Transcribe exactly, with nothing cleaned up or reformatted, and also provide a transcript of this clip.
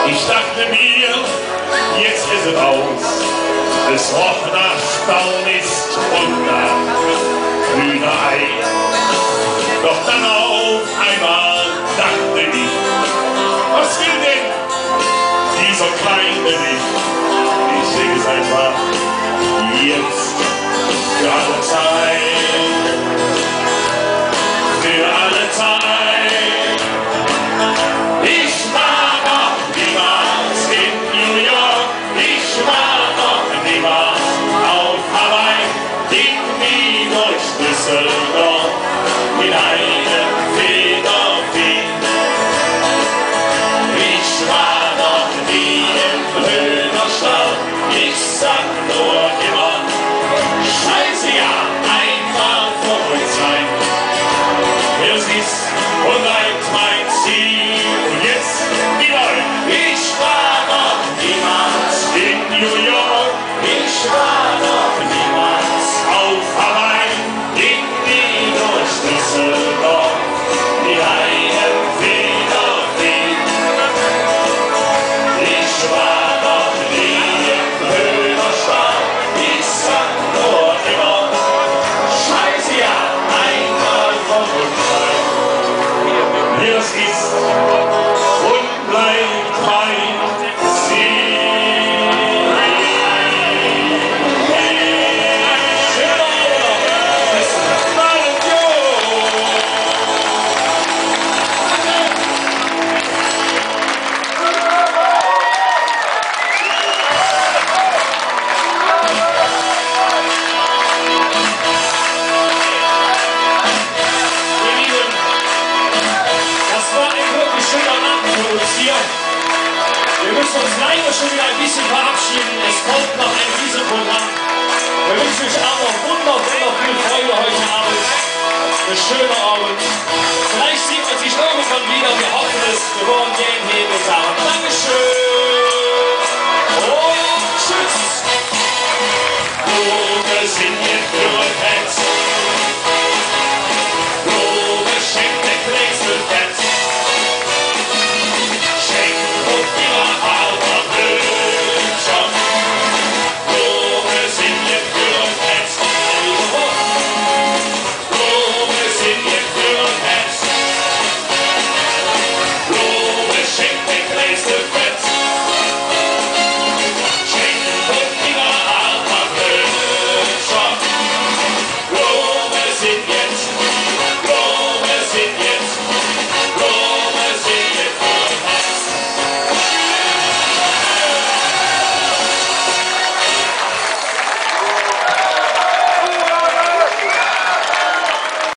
Ich dachte mir, jetzt ist es aus. Es roch nach Staumist und nach Hühnerei. Doch dann auf einmal dachte ich, was will denn dieser kleine Wicht? Ich sing es einfach. Jetzt für alle Zeit. Für alle Zeit. Ich war noch niemals in New York. Ich war noch niemals auf Hawaii. Ging nie durch Düsseldorf in einem Federvieh. Ich war noch nie im Höhnerstall. Ich sag nur immer, scheiße, ja, einfach verrückt sein. Es ist und bleibt mein Ziel. Und jetzt die Leute. Ich war noch niemals in New York. Ich war noch niemals auf Hawaii. Ging nie durch Düsseldorf in einem Federvieh. Ich war noch nie im Höhnerstall. Ich sag nur immer, scheiße, ja, einfach verrückt sein. Es ist und bleibt mein Ziel. Ihr Lieben, das war ein wirklich schöner Abend für uns hier. Wir müssen uns leider schon wieder ein bisschen verabschieden. Es folgt noch ein Riesenprogramm. Wir wünschen euch aber wunder-, wundervoll viel Freude heute Abend. Einen schönen Abend. Vielleicht sieht man sich irgendwann wieder. Wir hoffen es. Wir wollen sehen.